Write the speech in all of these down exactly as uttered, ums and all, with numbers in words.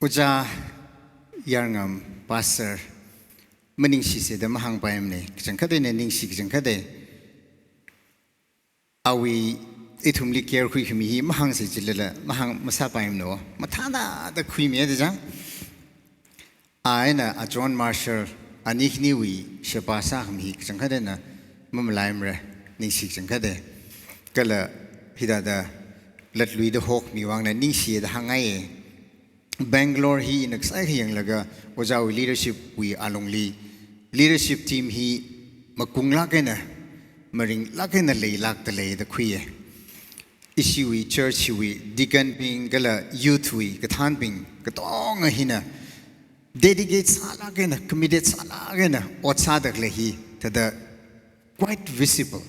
Ojā Yarngam, Pastor, maningshise da mahāngpaimana, kachangkhat eina ningshi kachangkhat e. Awui ithumli care khuikhami hi mahāngse jilala, mahāng masāpaimana, mathāda da khuimi da chang. A eina a John Marshall, ani khaniwui sheba sākhami hi kachangkhat eina mamalaimara, ningshi kachangkhat e. Kala hithāda latluida hokmi vangna ningshi da hāngngai e. Bangalore hi ina kasai khayanglaga ojāwui leadership wui alungli, leadership team hi makunglāk eina, maringlāk eina leilākda lei da khuiya. Ishiwui church hiwui deacon bing kala youth wui kathānbing katonga hina dedicate sālāk eina, committed sālāk eina ot sāda khalei hi thāda quite visible.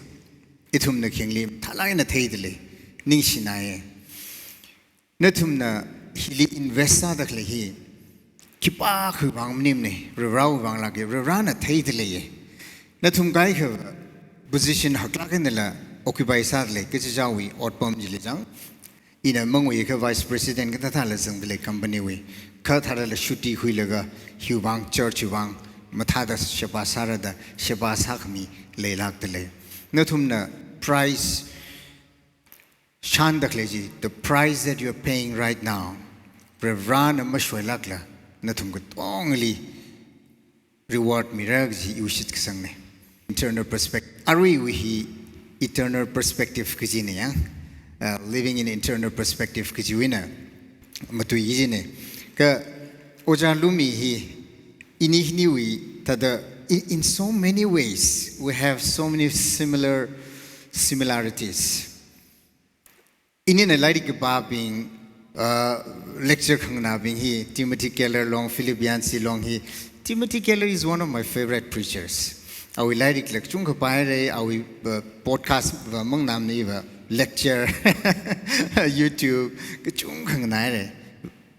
Ithumna khingli thālāk eina theida lei, ningshinai e. Nathumna hili invest sāda khalei hi khipākha vang maningmana, Varivarawui vang lāka, Varivarana theida leiya. Nathum kaikha position haklāk einala occupy sāda lei, kachichāwui otpam chili chang. Ina mangui kha vice president kathāthāla zangda lei company wui. Kha thālala chutti khuilaga hiwui vang, church wui vang mathāda sheba sāra da, sheba sākhami leilākda lei. Nathumna price shanda khalei chi, the price that you are paying right now, Varivarana mashoilākla, nathum katongali reward mira kaji iwui shitkasangne. Eternal perspective. Aruiwui hi eternal perspective kajina ya. Uh, living in eternal perspective kajiwui eina matui kajina. Kha Ojā Lumi hi ini khaniwui thāda, in, in so many ways, we have so many similar similarities. Inina lairik kapābing, uh, lecture khanganābing hi, Timothy Keller long, Philip Yancey long hi. Timothy Keller is one of my favorite preachers. Awui lairikla kachungkha pāhaira, awui, uh, podcast va manganāmana, iva lecture, YouTube, kachungkha nganāhaira.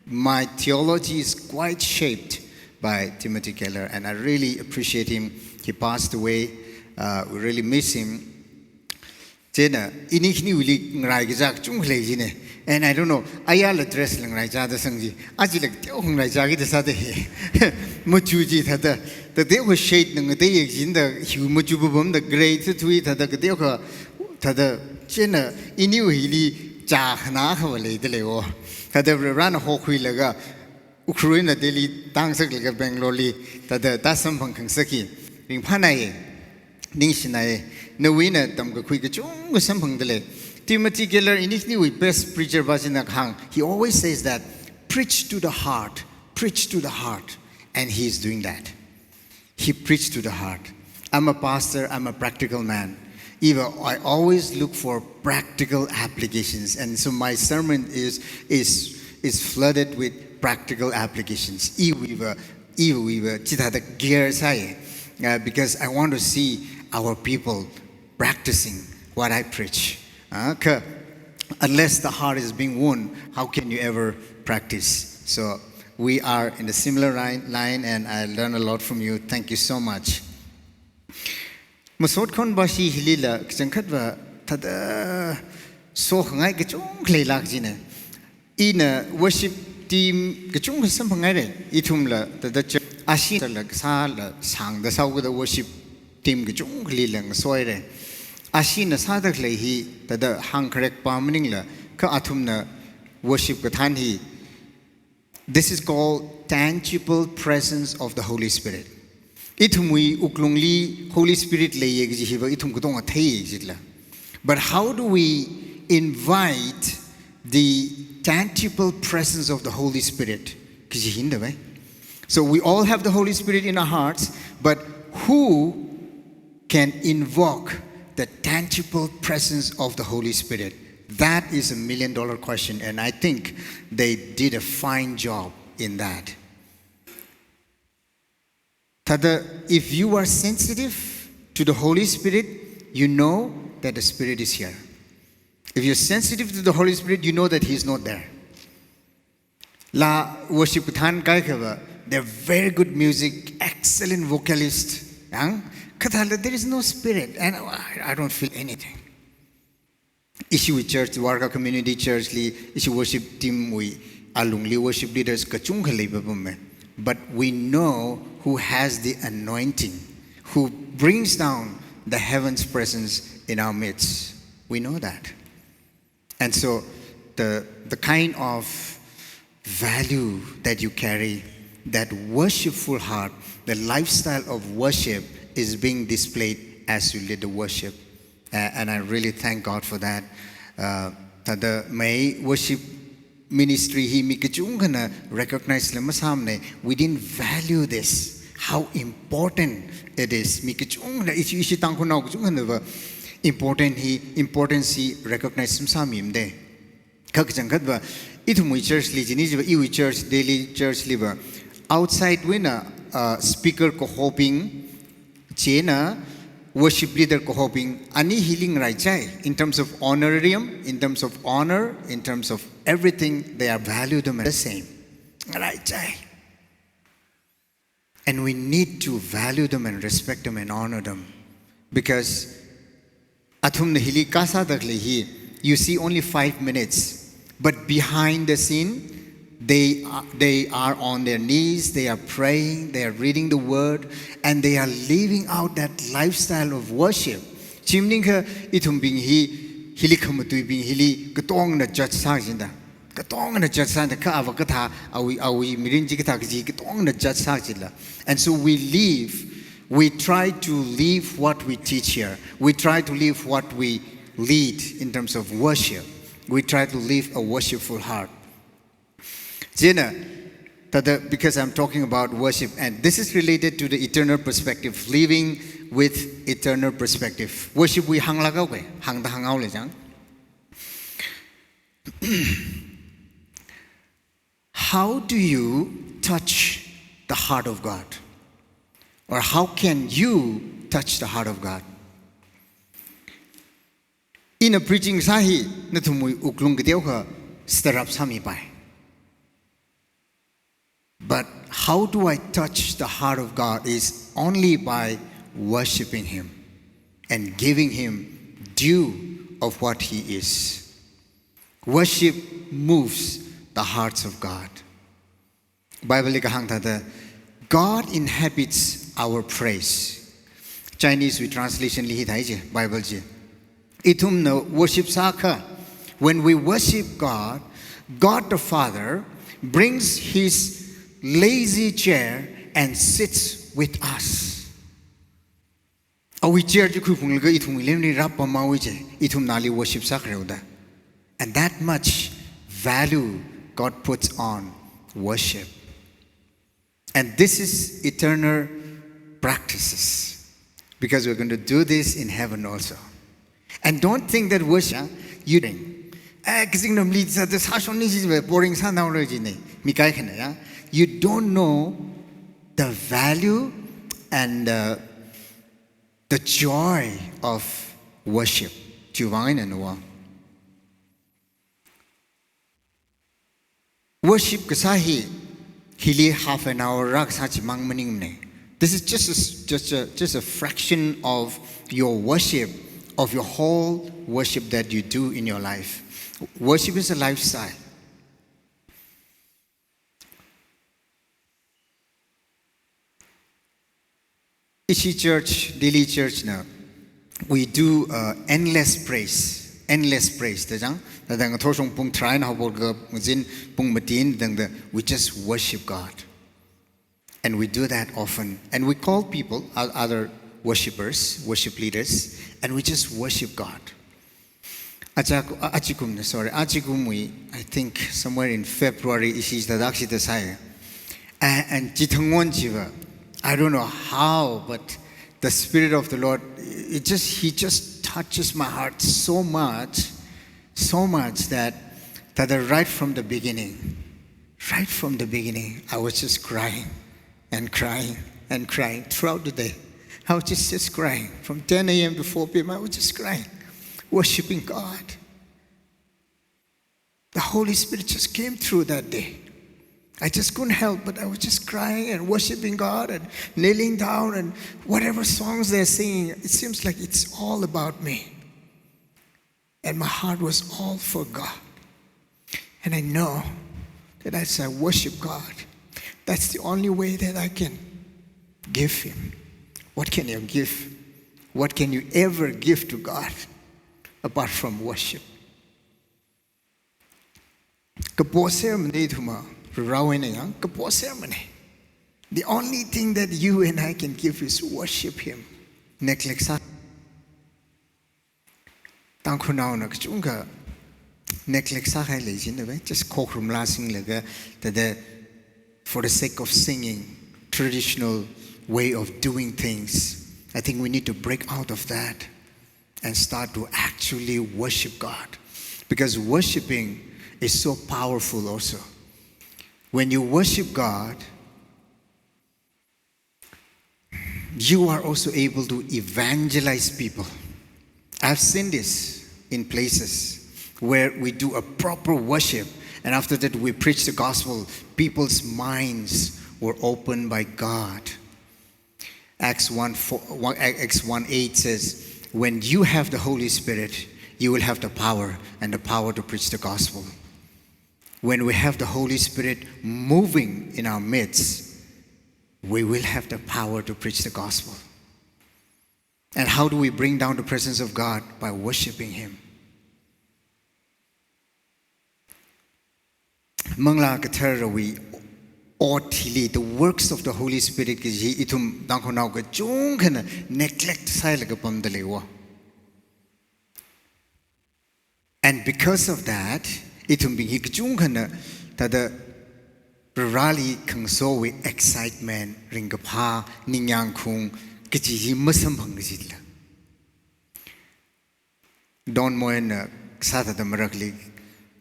My theology is quite shaped by Timothy Keller, and I really appreciate him. He passed away. Uh, we really miss him. Chieina, ini khaniwuili ngarai kazā kachungkha lei jina. And I don't know, ayala dress la ngarai kazā da sang chi. Ajila kateokha ngarai kazāki da sāda hi. Machu chi thāda, kateokha shade na ngatei yek jin da, hiwui machu papamda grey thuthui thāda, kateokha thāda, chieina iniwui hili chā khanā kha va leida lei o. Thāda Varivarana hokhuilaga, Ukhrulna Delhi tāngasaklaga Bangalore li, thāda tāsamphang khangasak hi ringphānai, ningshinai, nawuina tamkakhui kachungkha samphangda lei. Timothy Keller, ini khaniwui best preacher pa china kahāng, he always says that, "Preach to the heart, preach to the heart," and he is doing that. He preached to the heart. I'm a pastor, I'm a practical man. Iva, I always look for practical applications. And so my sermon is, is, is flooded with practical applications. Iwuiva, iwuiva, chithāda gear sāi. Uh, because I want to see our people practicing what I preach. Uh, kha, unless the heart is being won, how can you ever practice? So we are in a similar line, line, and I learn a lot from you. Thank you so much. Masot khon bashi hilila, kachangkhat va, thāda, so khangai kachungkha leilāk jina. Ina worship team kachungkha samphanghaira, ithumla, thāda church, ashi la sāla sāngda sāhaoda worship team kachungkhali lang soira. Ashina sāda khalei hi, thāda hāngkharek pa maningla, kha athumna worship kathān hi. This is called tangible presence of the Holy Spirit. Ithumwui wuklungli Holy Spirit leiya kaji hiva ithum katonga theiya kajila. But how do we invite the tangible presence of the Holy Spirit? Kaji hina da bai. So we all have the Holy Spirit in our hearts, but who can invoke the tangible presence of the Holy Spirit? That is a million dollar question, and I think they did a fine job in that. Thāda, if you are sensitive to the Holy Spirit, you know that the Spirit is here. If you're sensitive to the Holy Spirit, you know that He's not there. La worship kathān kaikhava, they're very good music, excellent vocalist. Yang, kha thāla, there is no spirit, and I, I don't feel anything. Ishiwui church, Dwarka Community Church li, ishi worship team wui, alungli worship leaders kachungkha leipapamma. But we know who has the anointing, who brings down the heaven's presence in our midst. We know that. And so the, the kind of value that you carry, that worshipful heart, the lifestyle of worship is being displayed as you lead the worship. A-, and I really thank God for that. Uh, thāda mai worship ministry hi mi kachungkhana recognize la masāmana. We didn't value this, how important it is. Mi kachungkhana, ishi, ishi Tangkhulnao kachungkhana va important hi, importance hi recognize masāmimada. Kha kachangkhat va, ithumwui church li jini jiva, iwui church, Delhi church li va, outside wui eina, uh, speaker kahobing, chieina worship leader kahobing, ani hili ngaraichai, in terms of honorarium, in terms of honor, in terms of everything, they are valued them the same. Ngaraichai. And we need to value them and respect them and honor them. Because athumna hili kasā dakhalei hi, you see only five minutes. But behind the scene, they are, they are on their knees, they are praying, they are reading the word, and they are living out that lifestyle of worship. Chi maningakha ithumbing hi, hili khamatuibing hili katongna judge sā jida. Katongna judge sāda kha ava kathā, awui, awui mirin chi kathā kaji katongna judge sā jila. And so we live, we try to live what we teach here. We try to live what we lead in terms of worship. We try to live a worshipful heart. Chieina, thāda, because I'm talking about worship, and this is related to the eternal perspective, living with eternal perspective. Worship wui hānglāk haowa, hāngda hānghaolei chang. How do you touch the heart of God? Or how can you touch the heart of God? Ina preaching sā hi nathumwui wuklung kateokha stir up sāmipai. But how do I touch the heart of God is only by worshiping Him and giving Him due of what He is. Worship moves the hearts of God. Bible li kahāng thāda, "God inhabits our praise." Chinese wui translation li hithāi ji, Bible ji. Ithumna worship sākha, when we worship God, God the Father brings His lazy chair and sits with us. Awui chair chi khuiphunglaga ithumwui lemli rāpamhaowa ji, ithumna ali worship sākhareo da. And that much value God puts on worship. And this is eternal practices. Because we're going to do this in heaven also. And don't think that worship, you think, "Eh, kazing nam li za, this session is very boring, sānaolei," jina. Mi kaikhana ya. You don't know the value and, uh, the joy of worship. Chiwui vang eina na. Worship kasā hi, hili half an hour rākasā chimang maningmana. This is just a s-, just a, just a fraction of your worship, of your whole worship that you do in your life. Worship is a lifestyle. Ishi church, Delhi church na, we do, uh, endless praise. Endless praise, da chang. Thāda ngathor shong pung tharā eina haophoklaga ngazin pung matin tangda, we just worship God. And we do that often. And we call people, o-, other worshippers, worship leaders, and we just worship God. Aja-, a-, ajakumna, sorry, ajakumwui, I think somewhere in February, ishi thāda akshida sāya. A-, and chithang ngon chiva, I don't know how, but the Spirit of the Lord, it just, He just touches my heart so much, so much that, that right from the beginning, right from the beginning, I was just crying and crying and crying throughout the day. I was just, just crying. From ten A M to four P M, I was just crying, worshiping God. The Holy Spirit just came through that day. I just couldn't help, but I was just crying and worshiping God and kneeling down and whatever songs they're singing, it seems like it's all about me. And my heart was all for God. And I know That as I worship God, that's the only way that I can give Him. What can you give? What can you ever give to God apart from worship? Kaposer mane thuma, Varewui eina yang, kaposer mane. The only thing that you and I can give is worship Him. Neglect sā. Tangkhulnaona kachungkha neglect sākahai lei jin ve, just khokharum lasinglaga, thāda, for the sake of singing, traditional way of doing things. I think we need to break out of that and start to actually worship God. Because worshiping is so powerful also. When you worship God, you are also able to evangelize people. I've seen this in places where we do a proper worship, and after that we preach the gospel. People's minds were opened by God. Acts one four, one, Acts one eight says, "When you have the Holy Spirit, you will have the power, and the power to preach the gospel." When we have the Holy Spirit moving in our midst, we will have the power to preach the gospel. And how do we bring down the presence of God? By worshiping Him. Manglā Katharawui ot hili, the works of the Holy Spirit kaji ithum Tangkhulnao kachungkhana neglect sāhailaga pamda leiya. And because of that, ithumbing hi kachungkhana thāda Vareli khangasowui excitement, ringkaphā, ningyāng khaung kaji hi masamphang kajila. Don Moen na sāda thāda marakli,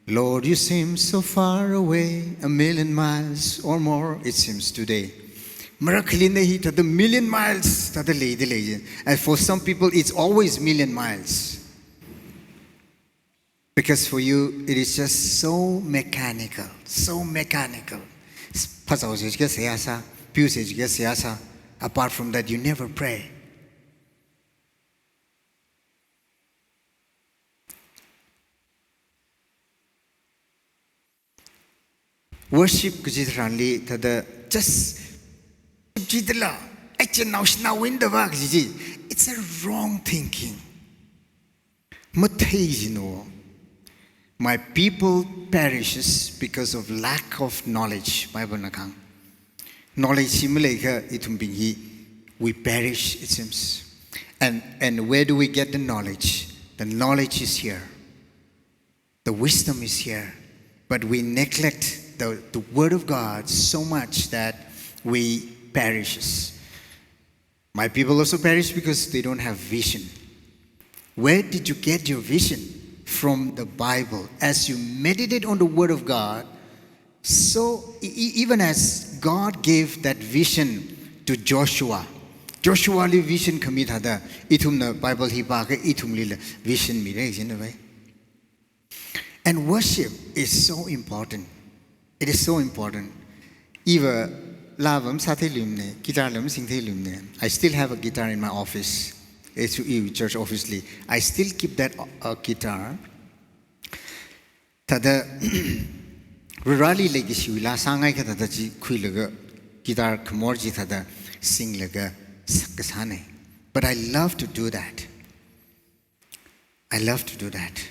"Lord, you seem so far away, a million miles or more, it seems today." Marakli na hi thāda million miles thāda leida lei. And for some people, it's always million miles. Because for you, it is just so mechanical, so mechanical. Phazao se jiakha seihā sā, piu se jiakha seihā sā. Apart from that, you never pray. Worship kaji tharanli thāda just jidala, ai chinaoshinaowui eina va kaji chi, it's a wrong thinking. Mathei jino. "My people perishes because of lack of knowledge," Bible na kahāng. Knowledge hi maleiakha ithumbing hi, we perish, it seems. And, and where do we get the knowledge? The knowledge is here. The wisdom is here, but we neglect the, the word of God so much that we perishes. "My people also perish because they don't have vision." Where did you get your vision? From the Bible. As you meditate on the word of God, so e-, e-, even as God gave that vision to Joshua, Joshuali vision khami thāda, ithumna Bible hi pāakha ithumlila vision mira jina vai. And worship is so important. It is so important. Iva laa va masātheiluimana, guitar la masingtheiluimana. I still have a guitar in my office. It's in church, obviously. I still keep that, uh, guitar. Thāda, Vareli leikashiwui laa sāngaiakha thāda chi khuilaga, guitar khamor chi thāda singlaga sak kasāna. But I love to do that. I love to do that.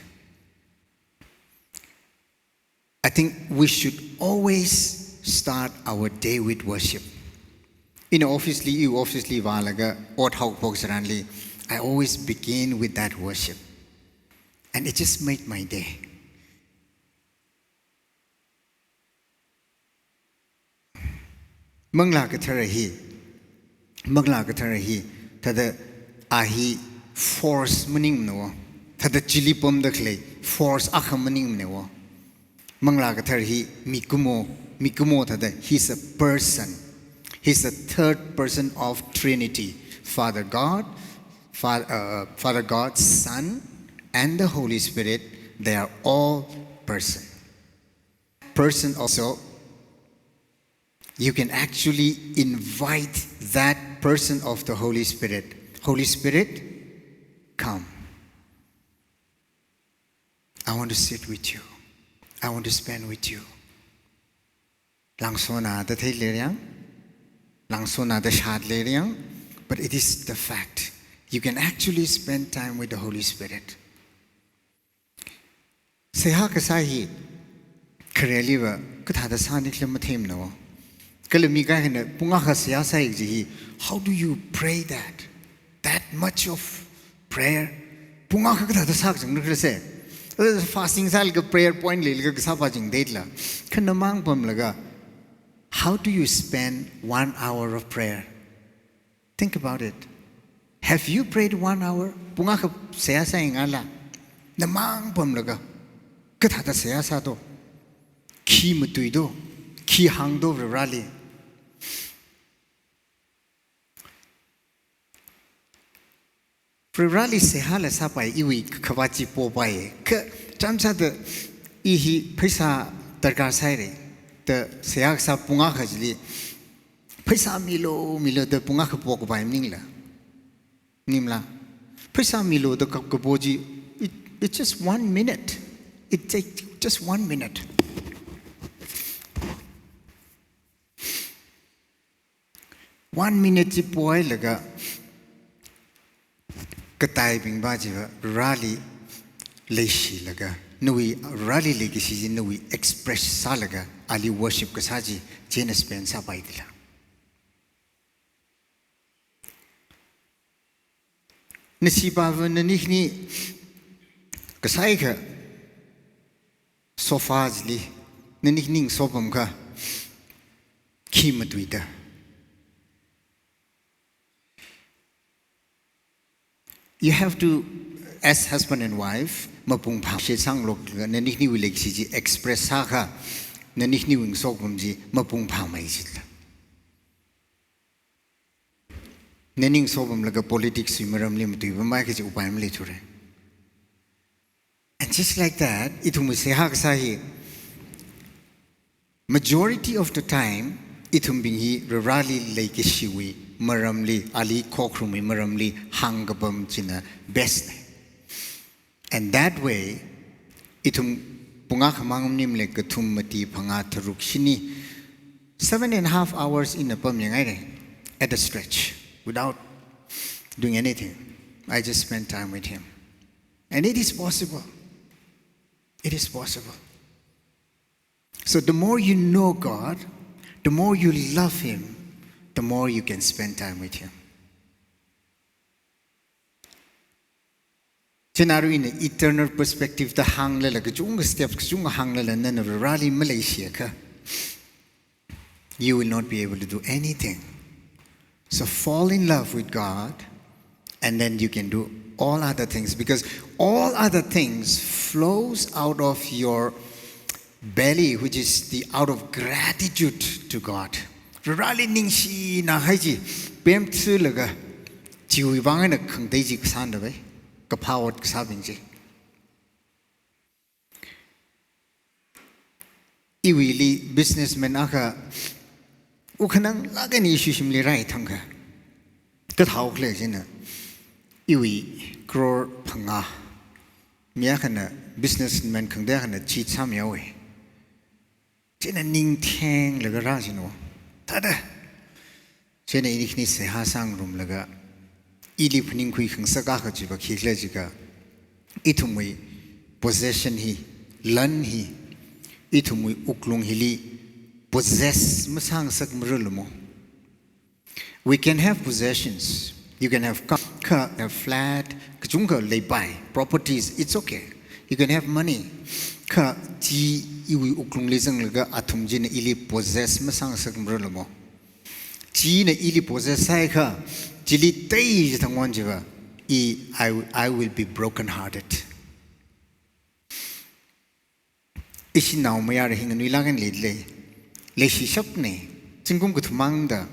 I think we should always start our day with worship. Ina office li, iwui office li vālaga ot haophok tharanli, I always begin with that worship. And it just made my day. Manglā Kathara hi, Manglā Kathara hi, thāda a hi force maningmana wo, thāda chili pamda khalei force akha maningmana wo. Manglā Kathara hi mikumo, mikumo thāda, he's a person. He's the third person of Trinity. Father God, Fa-, uh, Father God, Son, and the Holy Spirit, they are all person. Person also, you can actually invite that person of the Holy Spirit. "Holy Spirit, come. I want to sit with you. I want to spend with you." Langsona da theileriang, langsona da shatleriyang, but it is the fact. You can actually spend time with the Holy Spirit. Seihā kasā hi khareliva kathāda sāni khala mathemna. Kala mi kaikhana pung akha seihā sāi kaji hi, how do you pray that? That much of prayer? Pung akha kathāda sākachang khala se? Fasting sālaga prayer point leilaga kasā pāching deitla. Kha namang pamlaga, how do you spend one hour of prayer? Think about it. Have you prayed one hour? Pung akha seihā sāi ngala? Namang pamlaga, kathāda seihā sādo? Khi matuido? Khi hāngdo Vareli? Vareli seihāla sāpai, iwui khavāt chi popai. Kha chānjam sāda i hi pheisā darkar sāhaira da seihā kasā pung akha chili pheisā milu, milu da pung akha pokapai maningla. Maningmala? Pheisā milu da kap kapo chi, it, it's just one minute. It takes just one minute. One minute chi pohailaga, kataibingva chiva Vareli leishilaga, nawui Vareli leikashi chi nawui express sālaga, ali worship kasā chi, chieina spend sāpai dila. Nashipava nani khani kasā akha sofa chili nani khani ngaso pamkha khi matuida? You have to, as husband and wife, mapung phā shitsang lok nani khaniwui leikashi chi express sākha, nani khaniwui ngaso pam chi mapung phāmei chila. Nani ngaso pamlaga politics wui maramli matuipamhai kaji upai maleithura. And just like that, ithumwui seihā kasā hi, majority of the time, ithumbing hi Vareli leikashiwui maramli, ali khokharumwui maramli hāngkapam china best na. And that way, ithum pung akha mang maningmala, kathum, mati, phangā, tharuk, shini, seven and a half hours ina pamyangaira at a stretch, without doing anything. I just spend time with him. And it is possible. It is possible. So the more you know God, the more you love him, the more you can spend time with him. Chieina arui ina eternal perspective da hānglala, kachungkha step, kachungkha hānglala, nana Vareli maleishiakha, you will not be able to do anything. So fall in love with God, and then you can do all other things, because all other things flows out of your belly, which is the out of gratitude to God. Vareli ningshina hai chi pemthuilaga, chiwui vang eina khangatei chi kasāna bai, kaphā ot kasābing chi. Iwuili businessman akha, ukhanang lāk eina ishi shimli rai thangkha, kathāo khalei china, iwui crore phangā, mi akhana, businessman khangatei akhana chi sāmihaowa. Chieina ning thenglaga rā china, thāda. Chieina ini khani seihā sāngarumlaga, ili phaningkhui khangasak akha chiva khikhala jiakha, ithumwui possession hi, lan hi, ithumwui wuklung hili possess masāngasakmara lamo. We can have possessions. You can have car, car, have flat, kachungkha leipai, properties, it's okay. You can have money. Kha chi iwui wuklungli zanglaga athum china ili possess masāngasakmara lamo. China ili possess sāhaiakha, chili tei chithang won chiva, i, I, I will be broken hearted. Ishinao mayara hi nganuilāk eina leilei. Leishishapna. Zingkum kathummang da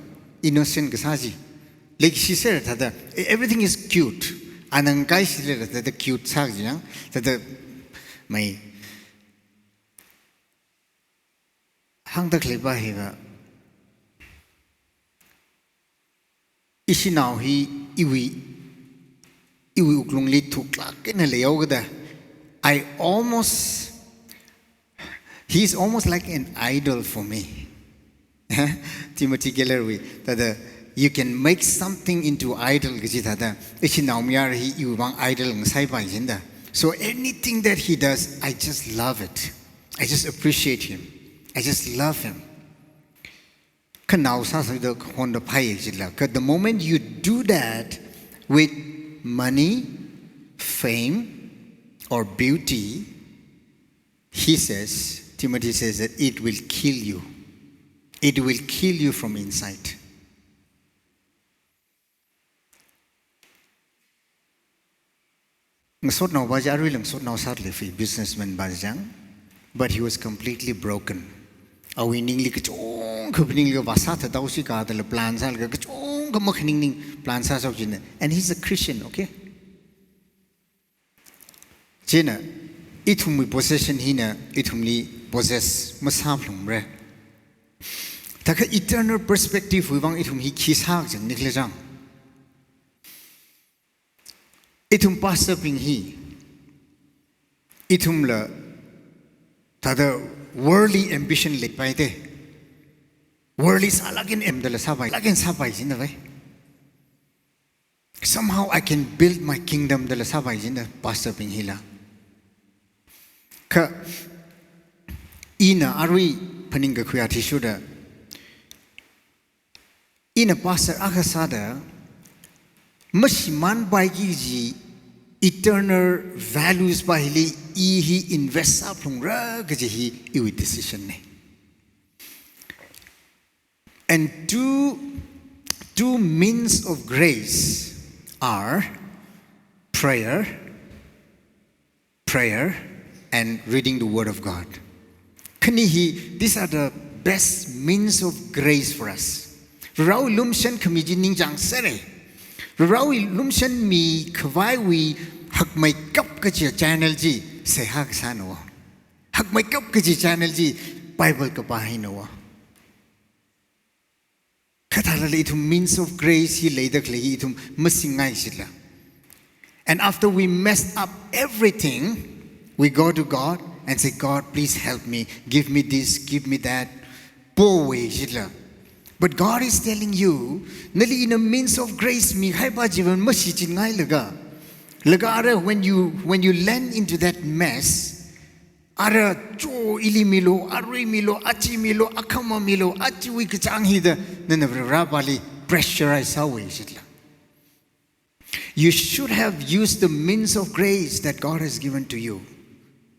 innocent kasā chi. Leishisera thāda, e, everything is cute. Ana ngakaishilera thāda cute sā kaji yang, thāda mai. Hāngda khaleiva hiva, ishinao hi iwui, iwui wuklungli thuklāk eina leihaokida, I almost, he is almost like an idol for me. Timothy Keller wui, thāda, "You can make something into idol," kaji thāda, ishi naomayara hi iwui vang idol ngasāpai jida. So anything that he does, I just love it. I just appreciate him. I just love him. Kha nao sāsāda honda phāya jila. Kha the moment you do that with money, fame, or beauty, he says, Timothy says that it will kill you. It will kill you from inside. Ngasotnao pa chi, aruila ngasotnao sāda lei, businessman pa chi chang. But he was completely broken. Awui ningli kachungkha phaninglaga vāsā thāda osi ka dala plan sālaga kachungkha makhaning ning plan sāshok china. And he's a Christian, okay? Chieina, ithumwui possession hina ithumli possess masāphalungra. Thākha eternal perspective wui vang ithum hi khi sākachang nikhala chang. Ithum pastor bing hi, ithumla thāda worldly ambition leipai te. Worldly sālaga eina aim dala sāpai, laga eina sāpai jina vai. Somehow I can build my kingdom dala sāpai jina pastor bing hila. Kha ina arui phaningkakhui athishurda, ina pastor akha sāda mashimānpaiki kaji eternal values pa hili i hi invest sāphalungra kaji hi iwui decision na. And two, two means of grace are prayer, prayer, and reading the Word of God. Khani hi, these are the best means of grace for us. Varewui lumashan khami chi ningchāng sāra. Varewui lumashan mikhavaiwui hakmeikap kachi channel chi seihā kasāna. Hakmeikap kachi channel chi Bible kapā hina. Kha thālala ithum means of grace hi leida khalei hi ithum masingngai jila. And after we mess up everything, we go to God and say, "God, please help me. Give me this, give me that." Powe jila. But God is telling you, nali ina means of grace mikahai pa chiwui vang mashichinngailaga, laga ara, when you, when you land into that mess, ara cho ili milu, arui milu, achi milu, akhama milu, achiwui kachāng hi da, nana Varivara pali pressurize sāwe jila. You should have used the means of grace that God has given to you.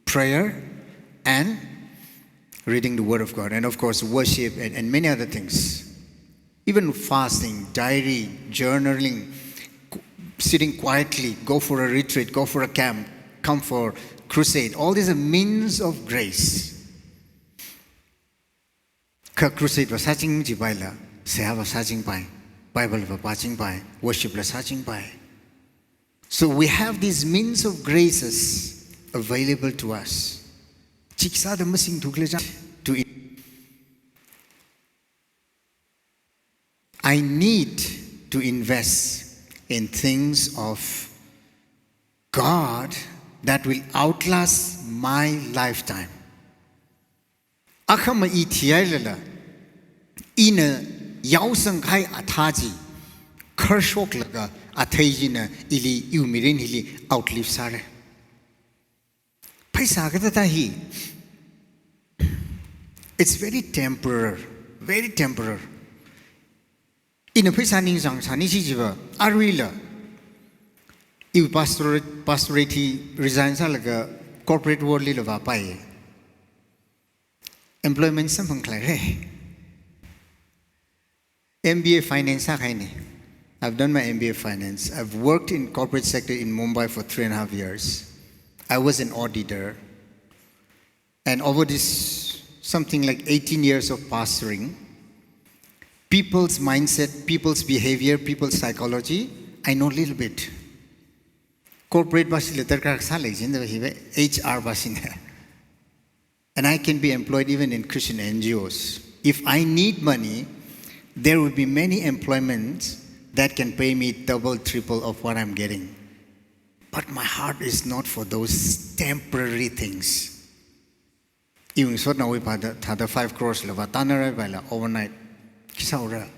Prayer and reading the Word of God, and of course, worship and, and many other things. Even fasting, diary, journaling, qu-, sitting quietly, go for a retreat, go for a camp, come for crusade. All these are means of grace. Kha crusade va sāching chipaila, seihā va sāchingpai, Bible va pāchingpai, worship la sāchingpai. So we have these means of graces available to us. Chik sāda masingthu khala chang to in-, I need to invest in things of God that will outlast my lifetime. Akhama i thihailala, ina yaosangkahai athā chi kharshoklaga athei china ili iwui mirin hili outlive sāra. Pheisā kathāda hi, it's very temporary, very temporary. Ina pheisā ningchāng sāni chi chiva, aruila, iwui pastorate, pastorate hi resign sālaga corporate world lila vāpai. Employment samphang khalei re. M B A Finance sākahaina. I've done my M B A Finance. I've worked in corporate sector in Mumbai for three and a half years. I was an auditor. And over this, something like eighteen years of pastoring, people's mindset, people's behavior, people's psychology, I know little bit. Corporate pa chila darkar sālei jina hive, H R pa china. And I can be employed even in Christian N G Os. If I need money, there will be many employments that can pay me double, triple of what I'm getting. But my heart is not for those temporary things. Iwui ngasotnaowui pa da, thāda five crores la vātānaraipaila overnight. Khi sāra.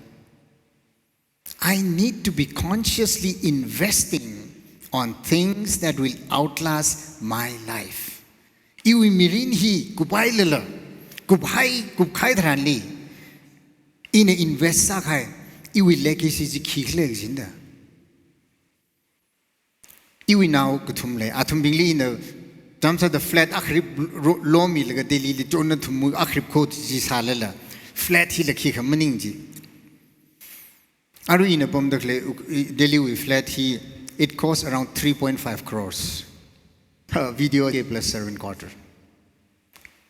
I need to be consciously investing on things that will outlast my life. Iwui mirin hi kuphailala, kuphai, kuphai tharanli, ina invest sākahai, iwui legacy chi khikhala kajina. Iwui nao kathum lei, athumbingli ina, tamsāda flat akharip ro-, lomilaga Delhili chonna thumwui akharip kho chi sālala, flat hila khikha maning chi. Arui ina pamda khalei, u-, i-, Delhiwui flat hi, it costs around three point five crores. Ha, video A plus seven quarter.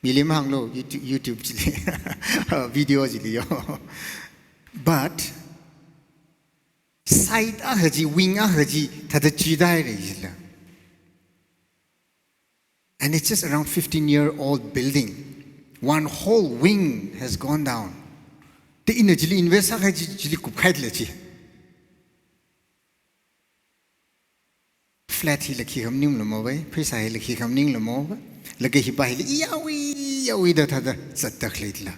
Mili mahānglu, YouTube, YouTube chili. Ha, video chili yo. But, side akha chi, wing akha chi, thāda chidaire jila. And it's just around fifteen year old building. One whole wing has gone down. Te ina chili invest sākahai chi, chili kupkahai la chi. Flat hila khikha maningla mo bai, pheisā hila khikha maningla mo bai. Laga hipa hila yawi, yawi da thāda zatda khalei la.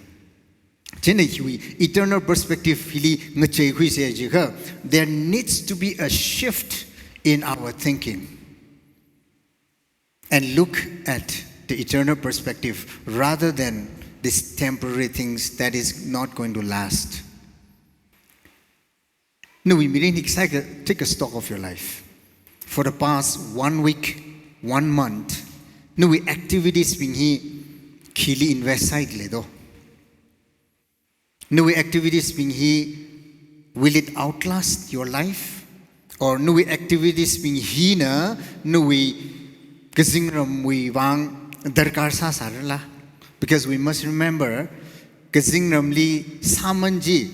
Chieina hiwui eternal perspective hili ngacheikhuisa jiakha, there needs to be a shift in our thinking. And look at the eternal perspective rather than these temporary things that is not going to last. Nawui mirin hi kasā ka, take a stock of your life. For the past one week, one month, nawui activities bing hi khili invest sāda leido. Nawui activities bing hi, will it outlast your life? Or nawui activities bing hina nawui kazingramwui vang darkar sāsārala? Because we must remember, kazingramli sāman chi,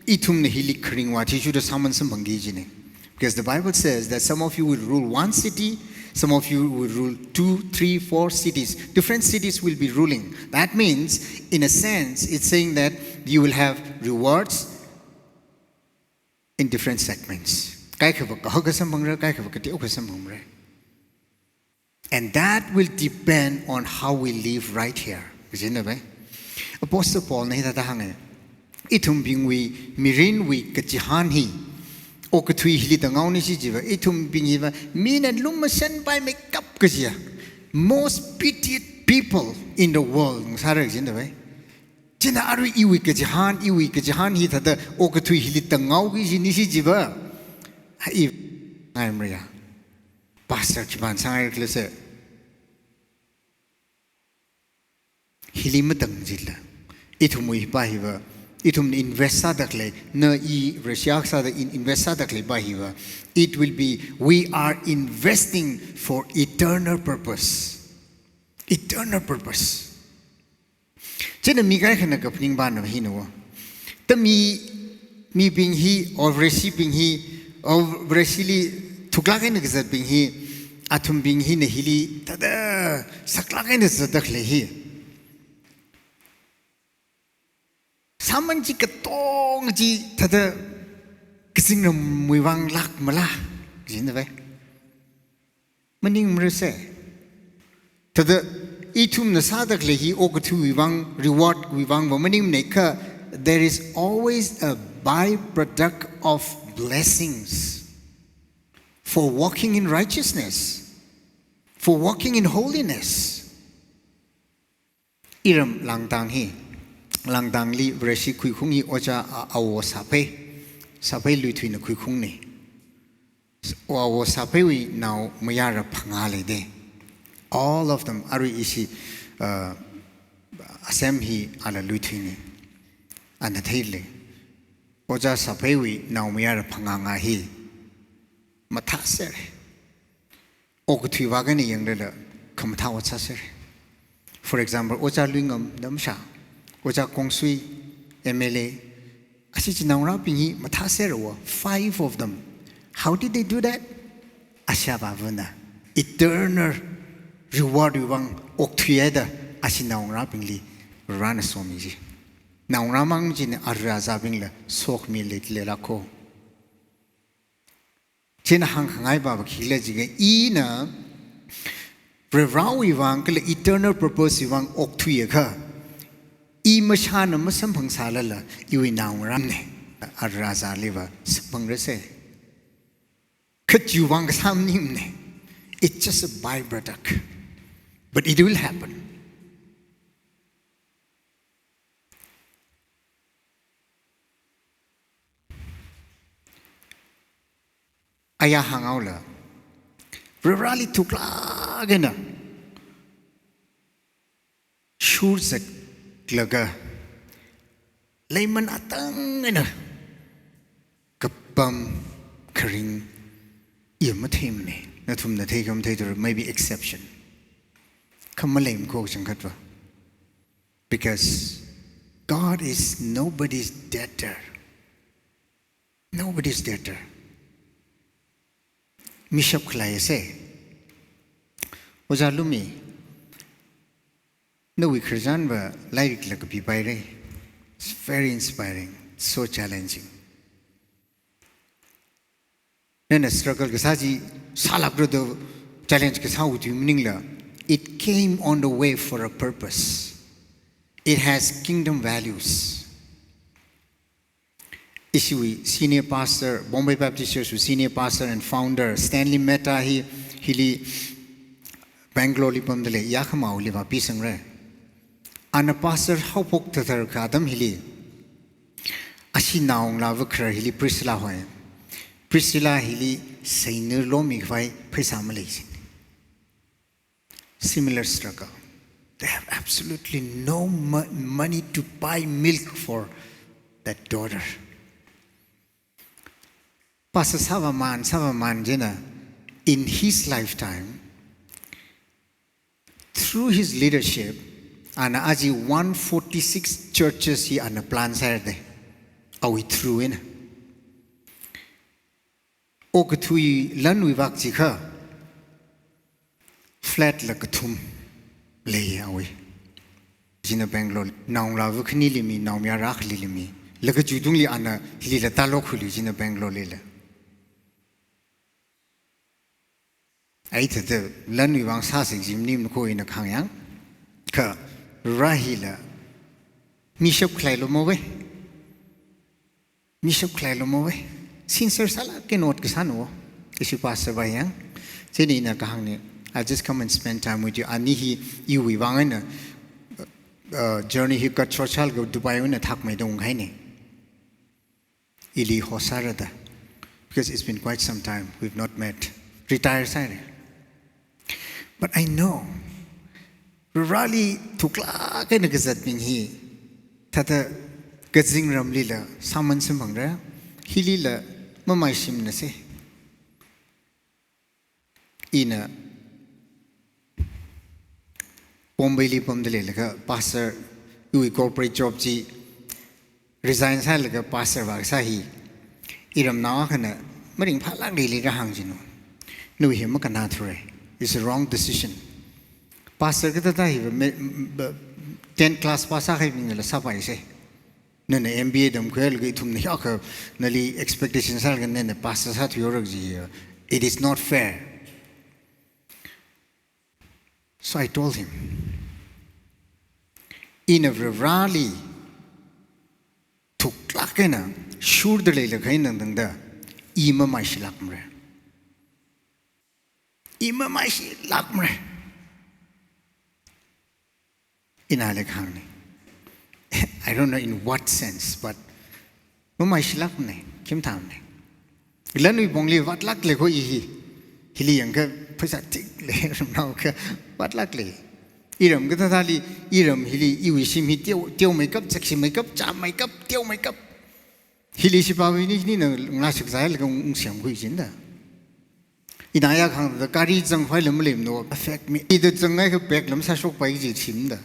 ithumna hili kharing vāthuida sāman samphangki kajina. Because the Bible says that some of you will rule one city, some of you will rule two, three, four cities. Different cities will be ruling. That means, in a sense, it's saying that you will have rewards in different segments. Kaikhava kahaka samphangra, kaikhava kateokha samphangra. And that will depend on how we live right here. Kajina bai? Apostle Paulna hithāda hānga. Ithumbingwui mirinwui kachihān hi okathui hili tangaona chi jiva, ithumbing hiva mina lumashanpaimeikap kajia. Most pitied people in the world. Ngasāra kajina bai? Chieina arui iwui kachihān, iwui kachihān hithāda okathui hili tangaoki kajina chi jiva. Ha i ngaimara ya. Pastor chiban sāngai khala se. Hili matang jila. Ithumwui hipa hiva. Ithumna invest sāda khalei, na i Russia sāda in-, invest sāda khaleipa hiva. It will be, we are investing for eternal purpose. Eternal purpose. Chieina mi kaikhana kaphaning pana hina wo. Ta mi, mibing hi, or Vareshibing hi, or Vareshili thuklāk eina kazatbing hi, athumbing hina hili thāda saklāk eina zatda khalei hi. Sāman chi katonga chi thāda kazingramwui vang lākmala? Kajina bai? Maningmara se. Thāda ithumna sāda khalei hi okathuiwui vang, rewardwui vangva maningmanei kha, there is always a byproduct of blessings for walking in righteousness, for walking in holiness. Iram Langdang hi, Langdangli Vareshi khuikhung hi ojā a-, awo Saphei, Saphei Luithuina khuikhungna. Awo Sapheiwui naomayara phangā leida. All of them, arui ishi, uh, Assam hi ala Luithuina. Ana theilei. Ojā Sapheiwui naomayara phangā ngā hi mathāsera. Okathui vak eina yanglala khamathā ot sāsera. For example, Ojā Luingam damsha, Ojā Kongsui, M L A, ashi chi naongarābing hi mathāsera wo, five of them. How did they do that? Ashiya Avāvana eternal rewardwui vang okthuihaida ashi naongarābingli Varena somi ji. Naongarā mang china ara azābingla sokhami leilala kho. Chieina hāngkhangai pava khikhala jiakha ina Varewui vang kala eternal purpose wui vang okthuiakha, I mashāna masamphangsālala, iwui naongarāna. Ara zāliva samphangrasai. Kha chiwui vang kasā maningmana. It's just a byproduct. But it will happen. Aya hānghaola. Varivarāli thuklāk eina shurzaklaga, leiman atang eina kapam kharing i matheimana. Nathumna theikha matheithura, maybe exception. Kha maleimana kachangkhatva. Because God is nobody's debtor. Nobody's debtor. Mishap khalei se. Ojā Lumi, nawui khararchanva lairikla kapipaira. It's very inspiring, so challenging. Nana struggle kasā chi sālākra da, challenge kasā uti maningla, it came on the way for a purpose. It has kingdom values. Ishiwui senior pastor, Bombay Baptist Church wui senior pastor and founder, Stanley Mehta hi, hili Bangalore li pamda lei, yakhamaoli vāpisangra. Ana pastor haophok thāthar kha atam hili, ashi naongalāva kharar hili Priscilla hoi. Priscilla hili seinir lomi khavai pheisā malei sin. Similar struggle. They have absolutely no mo-, money to buy milk for that daughter. Pastor sāvāman, sāvāman china, in his lifetime, through his leadership, ana aja one forty-six churches hi ana plant sāhaira da. Awui through eina. Okathui lanwui vak chi kha, flat la kathum lei awui. China Bangalore, naongalāva khanili mi, naomayara khalili mi. Laga jutungli ana hilila tālok khuili china Bangalore lila. Ai thāda lanwui vang sāsik jimnim ko ina khangyang. Kha Varivarā hila mishap khalei lo mo ve. Mishap khalei lo mo ve. Sincere sālāk eina ot kasāna wo. Ishi pastor va yang. Chieina ina kahāngna. I just come and spend time with you. Ani hi iwui vang eina, uh, journey hi cut short sālaga Dubai eina thakmeida unghaina. Ili host sāra da. Because it's been quite some time we've not met. Retire sāhaira. But I know, Varivarāli thuklāk eina kazatbing hi, thāda kazingramlila sāman samphangra, hilila mamaishimana se. Ina Bombayli pamda leilaga pastor, iwui corporate job chi resign sālaga pastor vākasā hi, iramnao akhana maringphālāk leili rāhāng jinu. Nawui hi makanna thura. It's a wrong decision. Pastor kathāda hi va me, ba, ten class pass sākahaibingla sāpai se. Nana M B A tamkhuilaga ithumna hiyākha nali expectation sālaga nana pastor sāthuihaora kaji, it is not fair. So I told him, ina Varivarāli thuklāk eina shurda leilakha eina tangda, i mamaishilākmara. I mamaishilākmara. Ina le kahāngna. I don't know in what sense, but mamaishilākmana, khim thamna. Lanwui pongli vātlāk lei ko i hi. Hili yangkha pheisā tik lei, ramnao kha vātlāk lei. Iram kathāthāli, iram hili, iwui shim hi teo, teomeikap, zakshimmeikap, chāmeikap, teomeikap. Hili shipāwui ni, nina ngashik zailaga ung, ungsiam khui jinda. Ina ya khangda gari zangkhavai lam lem no affect me. Ida zangngai kha bag lam sāshokpai ji chimda.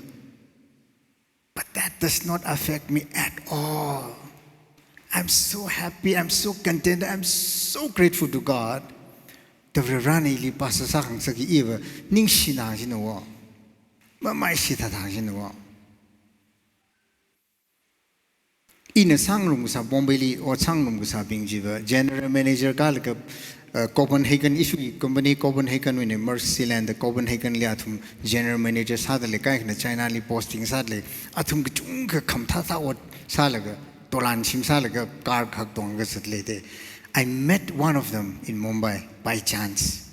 But that does not affect me at all. I'm so happy, I'm so content, I'm so grateful to God. Da Varivarāna ili pastor sākhangasak hi iva ningshina jina wo. Mamaishi thāthā jina wo. Ina sāngarum kasā Bombayli, ot sāngarum kasābing chiva, general manager kalaga, uh, Copenhagen, ishiwui company Copenhagen wuina Maersk Sealand da Copenhagen li athum general manager sāda lei, kaikhana China li posting sāda lei, athum kachungkha khamathā thā ot sālaga, tolan shim sālaga, car khak tonglaga zat lei da. I met one of them in Mumbai by chance.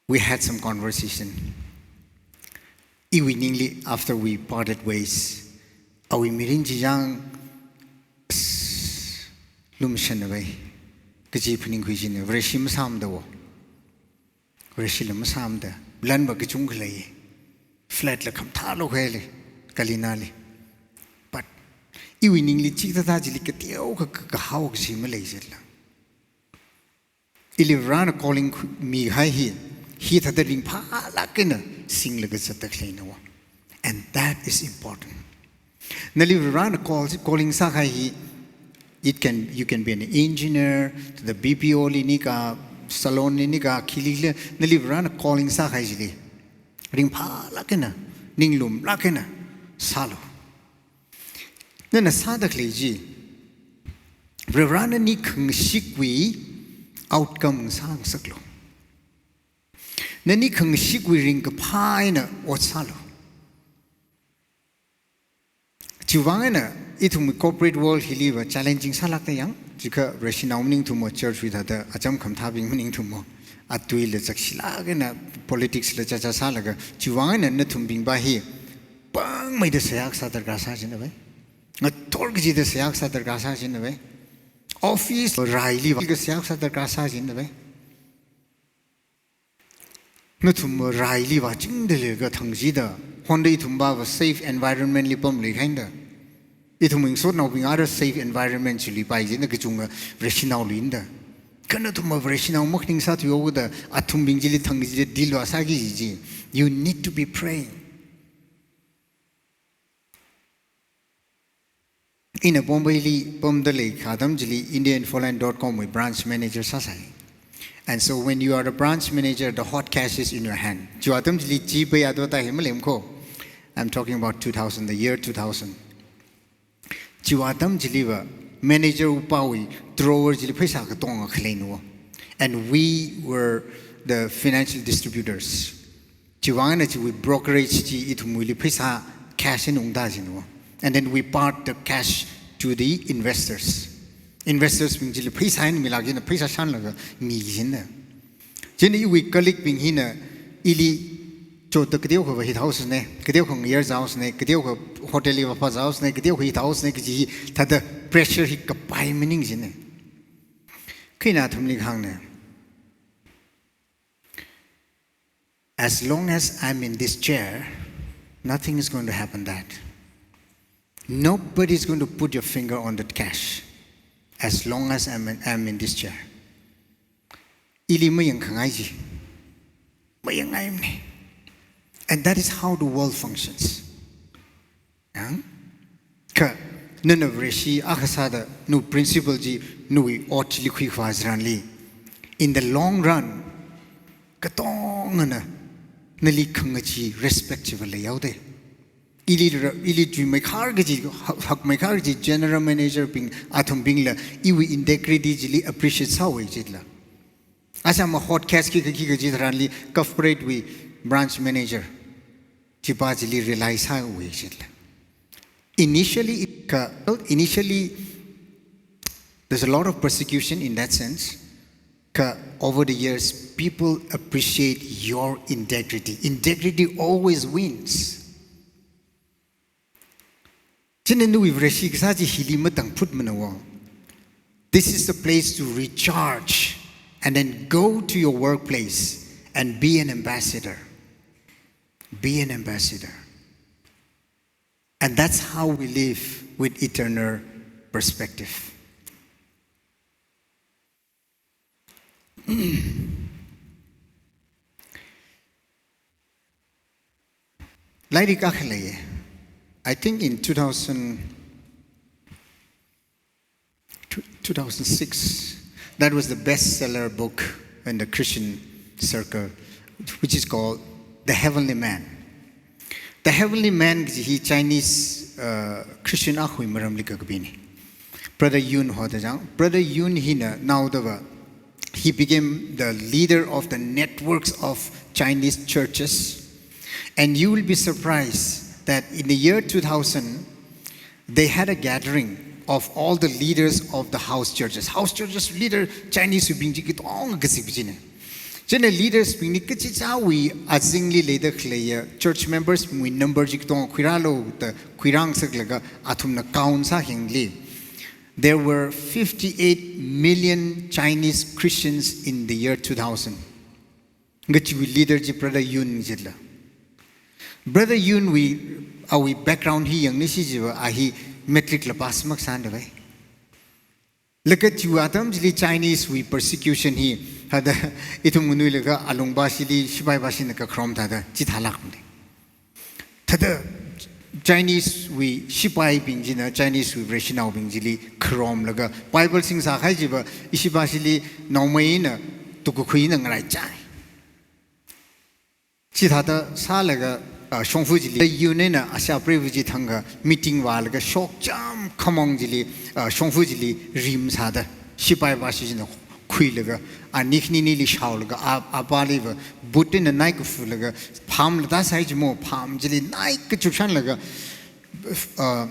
We had some conversation. Iwui ningli, after we parted ways, awui mirin chi yang, lumashanna vai, kaji phaningkhui jina, Vareshi masāmada wo. Vareshila masāmada, lanva kachungkha lei, flat la khamathā lokhaili, Kalina li. But iwui ningli chithāda chili kateokha ka, kahao kashi malei jitla. Ili Varena calling khu-, mikahai hi, hithāda ringphālāk eina singlaga zatda khaleina wo. And that is important. Nali Varena call, calling sākahai hi, it can, you can be an engineer, to the B P O li nika, salon li nika, khili khili, nali Varena calling sākahai chili ringphālāk eina, ninglumlāk eina sālu. Nana sāda khalei chi, Varena nani khangashikwui outcome sāngasaklu. Nani khangashikwui ringkaphā eina ot sālu. Chiwuivang eina ithum corporate world hiliva challenging sālākda yang, chikha Vareshinao maningthumo, church wui thāda acham khamathābing maningthumo, atuila chakshilāk eina politics la chacha sālaga, chiwuivang eina nathumbingva hi pāngmeida seihā kasā darkar sā jina vai. Ngathor kachida seihā kasā darkar sā jina vai. Office railiva seihā kasā darkar sā jina vai. Nathum railiva chingda leilaga thang jida, honda ithumva safe environment li pamlui khainda. Ithum ingsotnaobing ara safe environment chili pai jina kachunga Vareshinaolu inda. Kha nathum Vareshinao makhaning sāthuihaoda, athumbing chili thang jida deal va sāki ji chi. You need to be praying. Ina Bombay li pamda leikha atam chili India Infoline dot com wui branch manager sāsai. And so when you are a branch manager, the hot cash is in your hand. Chiwui atam chili GPay advocate hi malemko. I'm talking about two thousand, the year two thousand. Chiwui atam chiliva manager upawui drawer chili pheisā katonga khaleina wo. And we were the financial distributors. Chiwuivang eina chiwui brokerage chi ithumwuili pheisā cash eina ungda jina wo. And then we part the cash to the investors. Investors bing chili pheisā eina milāk jina, pheisā shānlaga mi jina. Chieina iwui colleague bing hina ili chotda kateokhava hithāhaosana, kateokha ngayar zāhaosana, kateokha hotel li vāphā zāhaosana, kateokha hithāhaosana kaji hi thāda pressure hi kapai maning jina. Kha ina athumli kahāngna. As long as I'm in this chair, nothing is going to happen that. Nobody is going to put your finger on that cash as long as I'm in, I'm in this chair. Ili mayangkhangai ji. Mayangngaimana. And that is how the world functions. Yang? Kha, nana Vareshi akha sāda, nawui principle chi, nawui ot chili khuikhavā tharanli. In the long run, katongana nali khangachee respect chiva leihaoda. Ili ra-, ili chuimeikhar kaji, ha-, hakmeikhar kaji general manager bing, athumbingla, iwui integrity chili appreciate sāhaowa jila. Asama hot cash khikha khikha chi tharanli corporate wui branch manager chipa chili rely sāhaowa jila. Initially, it ka-, initially, there's a lot of persecution in that sense. Kha over the years, people appreciate your integrity. Integrity always wins. Chieina nawui Vareshi kasā chi hili matangphutmana wo. This is the place to recharge and then go to your workplace and be an ambassador. Be an ambassador. And that's how we live with eternal perspective. Lairik akha leiya. I think in two thousand, two thousand six, that was the bestseller book in the Christian circle, which is called The Heavenly Man. The Heavenly Man kaji hi Chinese, uh, Christian akhawui maramli kakapina. Brother Yun hoda jang. Brother Yun hina naodava, he became the leader of the networks of Chinese churches. And you will be surprised that in the year two thousand, they had a gathering of all the leaders of the house churches. House churches leader Chinese wui bing chi katonga kazip china. China leaders bingli kachichāwui azingli leida khaleiya church members wui number chi katonga khuirālu da khuirāngasaklaga athumna count sākhangli, there were fifty-eight million Chinese Christians in the year two thousand. Ngachiwui leader chi Brother Yun jila. Brother Yun wui, awui background hi yangni shi jiva, a hi matric la pass makasāna vai. Laga chiwui atam chili Chinese wui persecution hi, hada ithum nganuilaga alungva shili, shipaivā shina kakharom thāda chithālākmana. Thāda Chinese wui shipaibing china Chinese wui Vareshinaobing chili kharomlaga Bible singsa khai jiva, ishivā shili naomeina tukkakhuina ngaraichai. Chithāda sālaga, ah, shongfa chili, Yun eina ashaprei chi thangkha meeting vālaga shokcham khamong chili, ah, shongfa chili rim sāda, shipaivā shi china khuilaga, ani khaninili shaolaga, a, apāliva, but eina nai kafulaga, pham lada sai chimo, pham chili nai kachupshanlaga, uh,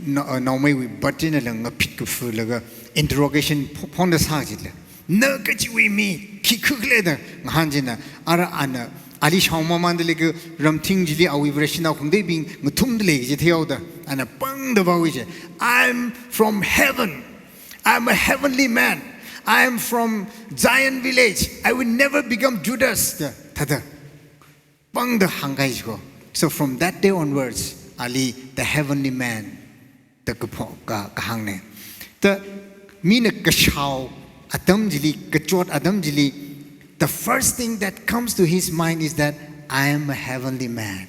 na-, uh, naomeiwui but eina lang ngaphit kafulaga interrogation pho-, phongda sā jila. Na kachiwui mi, khi khuikhala da ngahān china, ara ana, ali shaomamanda laga ramthing chili awui Vareshinao khangateibing ngathumda lei kaji theihaoda, ana pangda vāwui je. "I'm from heaven. I'm a heavenly man. I'm from Zion village. I will never become Judas," da, thāda pangda hāngkahai jiko. So from that day onwards, ali the heavenly man da kapho-, ka, kahāngna. Da mina kashao atam chili, kachot atam chili, the first thing that comes to his mind is that, "I am a heavenly man."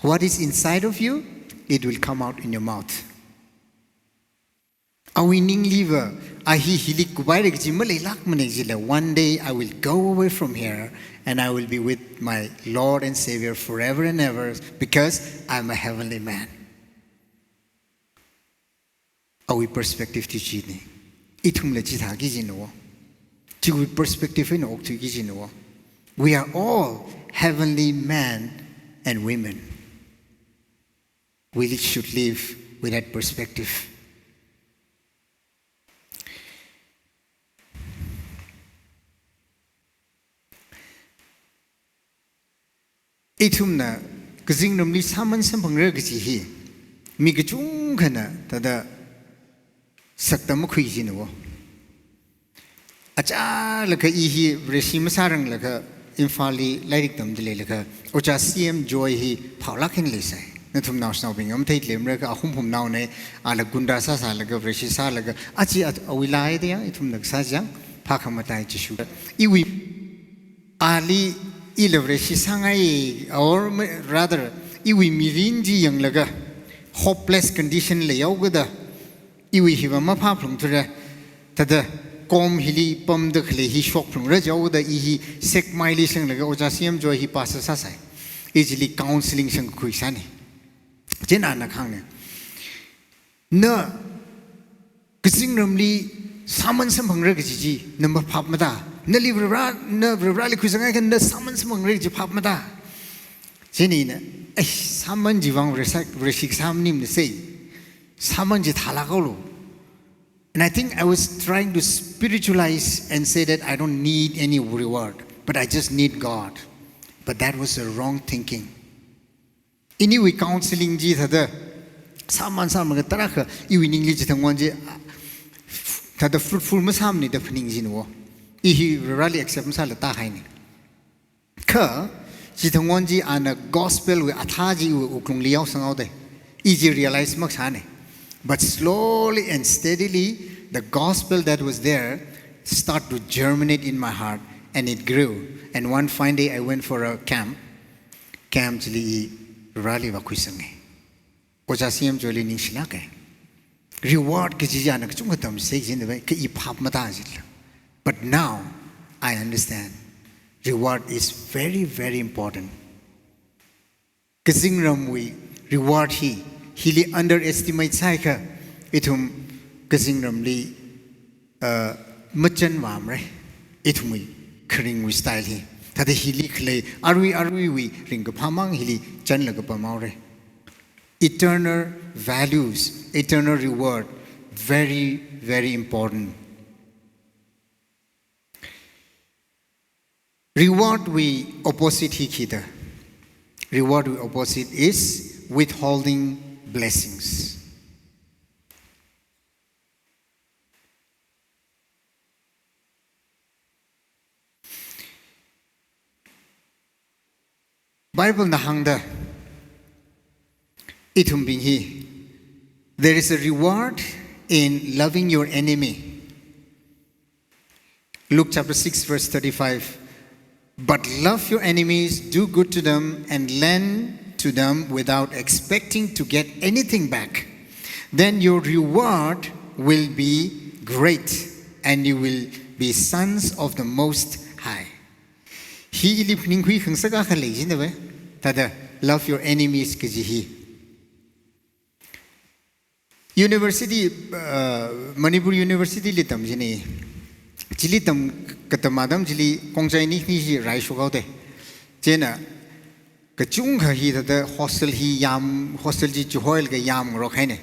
What is inside of you, it will come out in your mouth. Awui ningliva, a hi hili kupaira kaji maleilākmana jila. "One day I will go away from here and I will be with my Lord and Savior forever and ever because I'm a heavenly man." Awui perspective chi china. Ithumla chithāki jina wo. Chiwui perspective eina okthuiki jina wo. We are all heavenly men and women. We should live with that perspective. Ithumna kazingramli sāman samphangra kaji hi mi kachungkhana thāda sakta makhui jina wo. Achālakha i hi Vareshi masāranglaga Imphalli lairik tamda leilaga Ojā C M Joy hi phaolāk eina leisai. Nathum naoshinaobing matheida leimara, kha ahum humnaona, ala gunda sāsālaga Vareshi sālaga, achi at-, awui laa da ya, ithumna kasā chang, phākhamatai Jishu. Iwui, ali ila Vareshi sāngai, or ma-, rather, iwui mirin chi yanglaga, hopeless condition leihaokada, iwui hiva maphāphalungthura, thāda kom hili pamda khalei hi shokphalungra jihaoda i hi sekmaili shanglaga Ojā C M Joy hi pastor sāsai. I chili counseling shangkakhui sāna. Chieina ana kahāngna. Na kazingramli sāman samphangra kaji chi, na maphap mada. Nali Varivara, na Varivarali khuisanghaikha na sāman samphangra kaji phap mada. Chieina ina, "Ei, sāman chiwui vang Vareshi, Vareshi kasā maningmana sei. Sāman chi thālāk haolu." And I think I was trying to spiritualize and say that I don't need any reward, but I just need God. But that was the wrong thinking. Iniwui counseling chi thāda sāman sāmalaga tarākha iwui ningli chithangwon chi, ah, thāda fruitful masāmana da phaning jina wo. I hi Vareli accept masāla tāhaina. Kha, chithangwon chi ana gospel wui athā chi iwui wuklungli yaosanghaoda, i chi realize makasāna. But slowly and steadily, the gospel that was there start to germinate in my heart, and it grew. And one fine day, I went for a camp. Camp chili i Vareli vākhuisanga. Ojā C M Joy li ningshilāka. Reward kaji chi ana kachungkha tamsei jina vai, kha i phap mada jila. But now, I understand. Reward is very, very important. Kazingramwui reward hi, hili underestimate sāhaikha, Ithum kazingramli, uh, machan vāmara. Ithumwui kharingwui style hi. Thāda hili khalei arui aruiwui ringkaphāmang hili chanlaga pamhaora. Eternal values, eternal reward, very, very important. Rewardwui opposite hi khi da? Rewardwui opposite is withholding blessings. Biblena hāngda, ithumbing hi, there is a reward in loving your enemy. Luke chapter six, verse thirty-five. "But love your enemies, do good to them, and lend to them without expecting to get anything back. Then your reward will be great, and you will be sons of the Most High." Hi ili phaningkhui khangasak akha lei jina ve. Thāda, "Love your enemies" kaji hi. University, uh, Manipur University li tam jina. Chili tam katam atam chili khongchai ni ni chi raishok haoda. Chieina kachungkha hi thāda hostel hi yam, hostel chi chihoilaga yamngarok haina.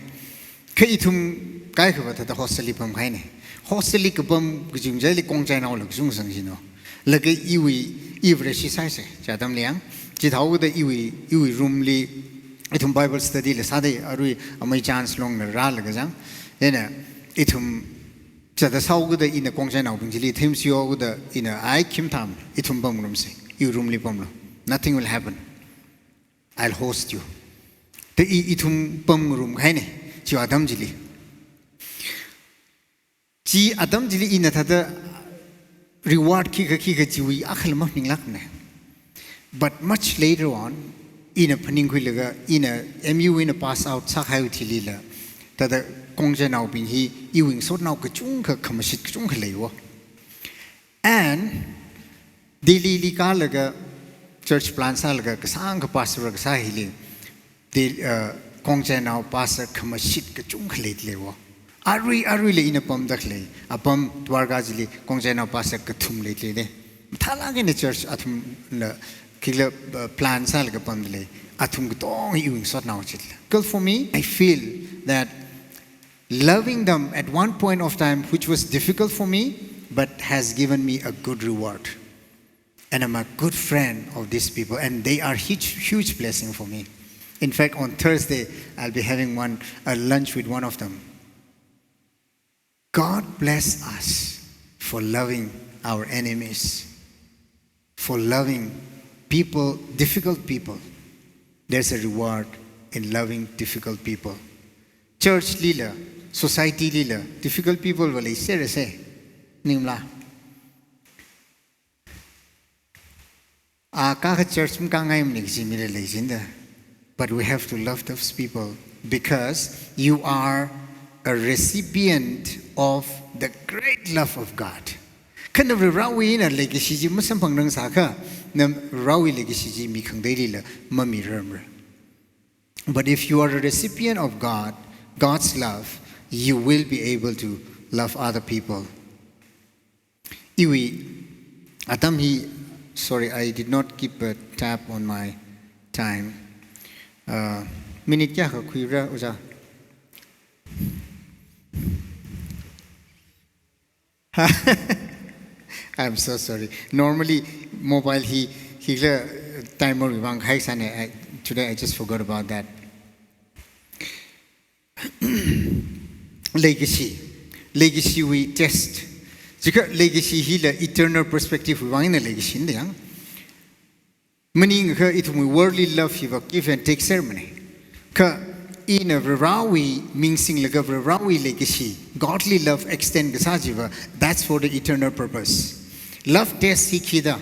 Kha ithum kaikhava thāda hostel li pamkahaina. Hostel li kapam kachungchaili khongchainaola kachungsang jina. Laga iwui, iwui Vareshi saisa, chi atamli yang. Chithāhaoda iwui, iwui room li, ithum Bible study la sāda, arui amei chance longna rālaga zang. Chieina ithum chithāda sāhaoda ina khongchainaobing chili themsihaoda ina ai khim tham, ithum pamngarumsa, iwui room li pamlu. Nothing will happen. I'll host you. Da i, ithum pamngarumkahaina, chi atam chili. Chi atam chili ina thāda reward khikha khikha chiwui akhala maphaninglākna. But much later on, ina phaningkhuilaga, ina M U ina pass out sākahaiwui thilila, thāda khongchainaobing hi iwui ngasotnao kachungkha khamashit kachungkha leiwo. And Delhi li kālaga church plant sālaga kasāngkha pastor kasā hili, Del-, uh, khongchainao pastor khamashit kachungkha leidalei wo. Arui, aruila ina pamda khalei apam Dwarka chili khongchainao pastor kathum leidalei de. Mathālāk eina church athumla khikhala, uh, plant sālaga pamdalei. Athum katonga iwui ngasotnao chila. Well, for me, I feel that loving them at one point of time, which was difficult for me, but has given me a good reward. And I'm a good friend of these people, and they are huge, huge blessing for me. In fact, on Thursday, I'll be having one, a lunch with one of them. God bless us for loving our enemies, for loving people, difficult people. There's a reward in loving difficult people. Church lila, society lila, difficult people va leiserra se, ningla. A, kha church makāngaimana kaji mila leijinda. But we have to love those people because you are a recipient of the great love of God. Kha na Varewui na leikashi chi masamphangrang sākha, na Varewui leikashi chi mi khangateilila mamirarmara. But if you are a recipient of God, God's love, you will be able to love other people. Iwui atam hi, sorry, I did not keep a tab on my time. Uh, minute kayākha khuira, Ojā? I'm so sorry. Normally, mobile hi, hila timer wui vang haisāna, I, today I just forgot about that. Leikashi. Leikashiwui test. Chikha leikashi hila eternal perspective wui vang eina leikashina yang. Maningakha ithumwui worldly love hiva give and take sermana. Kha ina Varewui ming singlaga Varewui leikashi, godly love extend kasā chiva, that's for the eternal purpose. Love test hi khi da?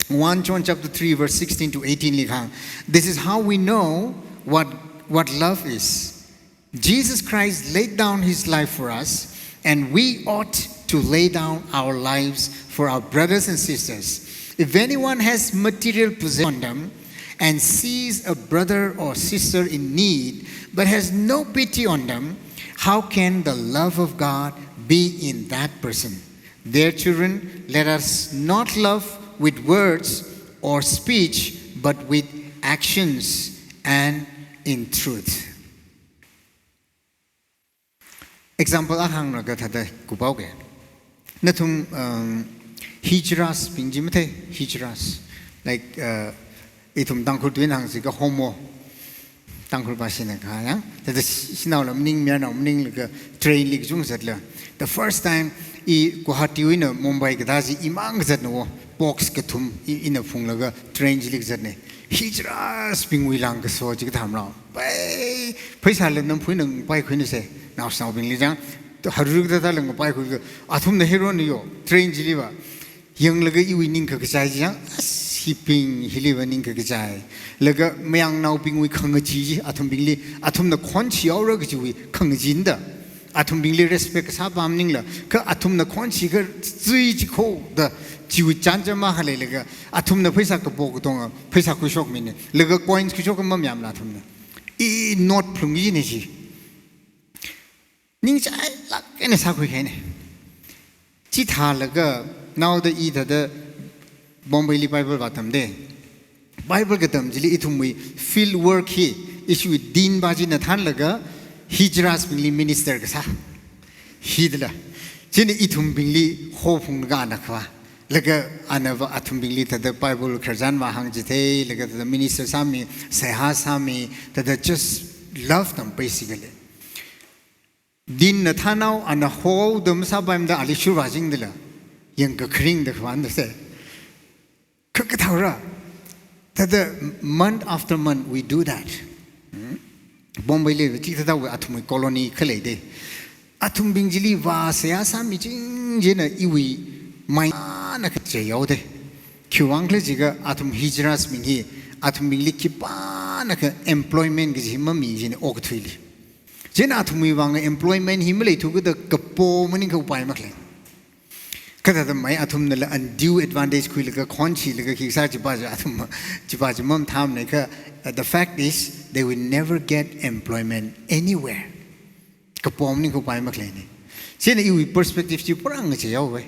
One John chapter three verse sixteen to eighteen li kahāng. This is how we know what, what love is. Jesus Christ laid down his life for us, and we ought to lay down our lives for our brothers and sisters. If anyone has material possession on them and sees a brother or sister in need, but has no pity on them, How can the love of God be in that person? Dear children, let us not love with words or speech, but with actions and in truth. Example akha hānglaga thāda kuphaoga. Nathum, um, hijras bing chi mathei, hijras. Like, uh, ithum Tangkhul tuina hāngsi ka homo. Tangkhul bhashana kahai ya. Thāda shi-, shanaola maning, mayarnao maning laga train li kachungkha zatla. The first time i Guwahati wui eina Mumbai kathā chi imang kazatna wo. Box kathum i, ina phunglaga train chili kazatna. Hijras bingwui lāngkaso chi kathā mara. Pai, pheisāla namphui eina ngapaikhuina se. Naoshinaobingli chang. Haruru kathāla ngapaikhuilaga. Athumna hero na yo. Train chiliva. Yanglaga iwui ningkakachai chi chang. As, hibing, hiliva ningkakachai. Laga mayangnaobingwui khangachee chi. Athumbingli. Athumna khon chihaora kajiwui khangachee da. Athumbingli respect kasā pam maningla, kha athumna khon chi kazui chi kho da chiwui chānjam akha leilaga, athumna pheisā kapo katonga, pheisā khuishokmina, laga coins khuishok mamayāmla athumna. I note phlung kajina chi. Ningchailāk eina sākhui kahaina. Chithālaga, naoda i thāda Bombay li Bible vātamda. Bible katam chili ithumwui field work hi, ishiwui dean pa china thānlaga, hijras bingli minister kasā. Hithāla. China ithumbingli hophunglaga ana khavā. Laga anava athumbingli thāda Bible khararchan vāhāng chithei, laga thāda minister sāmi, seihā sāmi, thāda just love them basically. Dean na thānhaoda ana hohaoda masāpaimada ali shurvāchingdala. Yangkakharingda khavāna se. Kha kathāra. Thāda month after month we do that. Hmm? Bombay li chithāda wui athumwui colony khalei da. Athumbing chili vā seihā sāmiching china iwui maina kacheiyao da. Khiwuivang khala jiakha athum hijras bing hi, athumbingli khipānakha employment kaji mami china okathuili. China athumwui vang employment hi maleithu kida kapo maningakha upai makhalei. Kathāda mai athumnala undue advantage khuilaga khon chilaga khi sā chipa chi athum chipa chi mamathāmana kha, uh, the fact is they will never get employment anywhere. Kapo maningakha upai makhaleina. China iwui perspective chi pura ngacheihaowa.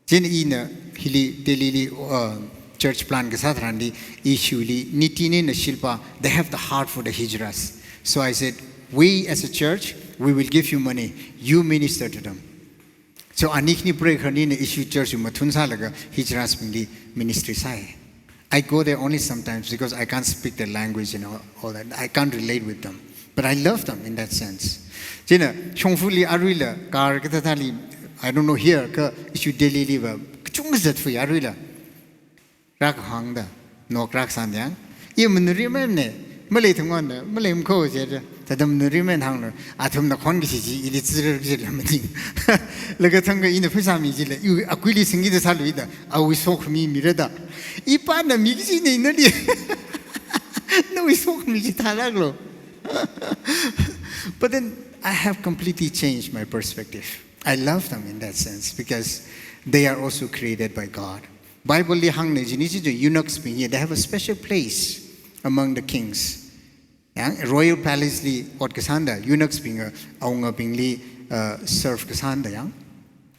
China ina hili Delhi li, uh, church plant kasā tharanli ishiwuili Nitin eina Shilpa, they have the heart for the hijras. So I said, "We as a church, we will give you money. You minister to them." So ani khani preikhani na ishi church mathun sālaga hijras bingli ministry sāi. I go there only sometimes because I can't speak their language and all, all that. I can't relate with them. But I love them in that sense. China, shongfali aruila, car kathāthāli, I don't know here, kha ishi Delhi liva, kachungkha zatfui aruila. Rākahāngda, nok rākasāna yang. I manuri mem ne, malei thangwanda, malei mkho jida, thāda manuri mem hānglu, athumna khon kashi chi, ili tsirur jila maning. Laga thangkha ina pheisā mi jila, i akuili singida sāluida, awui sokhami mirada. Ipana mi kajina nali. Nawui sokhami chi thālāklu. But then I have completely changed my perspective. I love them in that sense because they are also created by God. Bible li hāngna jini chi jo eunuchs bing hi, they have a special place among the kings. Yang, royal palace li ot kasāna da, eunuchs bing, uh, awungabingli, uh, serve kasāna da yang.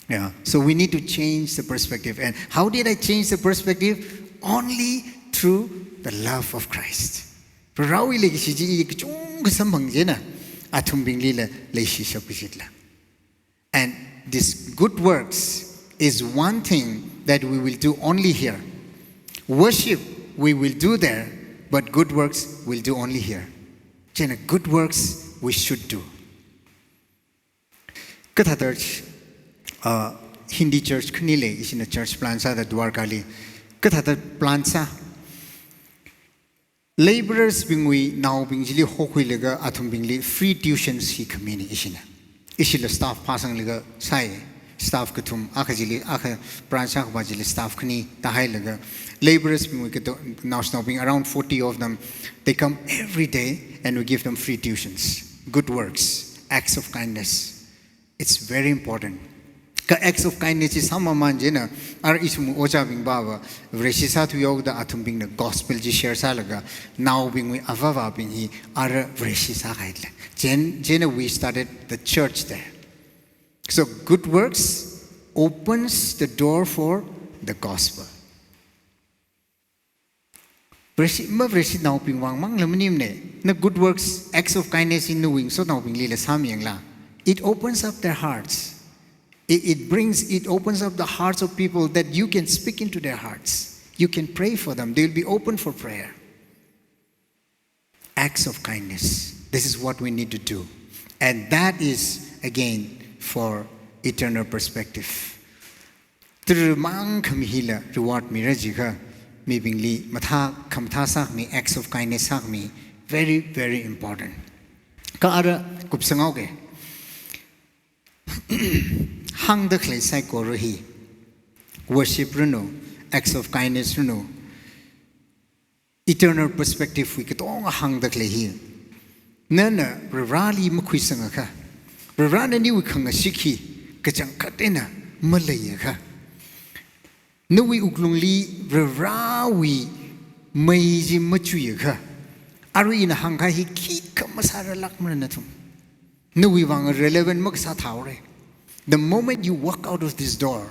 Yeah. So we need to change the perspective. And how did I change the perspective? Only through the love of Christ. Prohowui leikashi chi i kachungkha samphang china, athumbinglila leishishap kajila. And this good works is one thing that we will do only here. Worship we will do there, but good works we'll do only here. China good works we should do. Kathāda, uh, Hindi church khani lei, ishina church plant sāda Dwarka li. Kathāda plant sā. Labourers bingwui naobing chili hokhuilaga athumbingli free tuitions hi khamina ishina. Ishila staff phāsanglaga sāi, staff kathum, akha chili, akha branch akhapa chili staff khani tāhailaga. Labourers bingwui kato, naoshinaobing around forty of them, they come every day and we give them free tuitions. Good works, acts of kindness. It's very important. Ka acts of kindness chi sāmamān chieina, ara ithum ojābing pava Vareshi sāthuihaoda athumbingna gospel chi share sālaga, naobingwui avāvabing hi ara Vareshi sākahaile. Chien, chieina we started the church there. So good works opens the door for the gospel. Vareshi, ma Vareshinaobing vang mangla maningmane. Na good works, acts of kindness in nawui ngasotnaobinglila sāmiyangla, it opens up their hearts. It, it brings, it opens up the hearts of people that you can speak into their hearts. You can pray for them. They will be open for prayer. Acts of kindness. This is what we need to do. And that is, again, for eternal perspective. Tara mang khami hila reward mira jiakha, mibingli mathā khamathā sākhami, acts of kindness sākhami, very, very important. Kha ara kupsanghaoke. Hāngda khalei saikora hi, worship ranu, acts of kindness ranu, eternal perspective wui katonga hāngda khalei hi. Nana Vareli makhuisangakha, Varena nawui khangashik hi kachangkhat eina maleiakha, nawui wuklungli Varewui mei chi machuiakha, arui ina hāngkahai hi khikha masārarlākmara nathum. Nawui vang relevant makasā thaora. The moment you walk out of this door,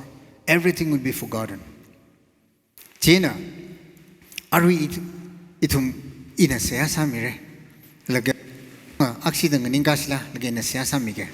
everything will be forgotten. Chieina, arui ith-, ithum ina seihā sāmira. Laga, ah, akshida nganingkashila, laga ina seihā sāmike.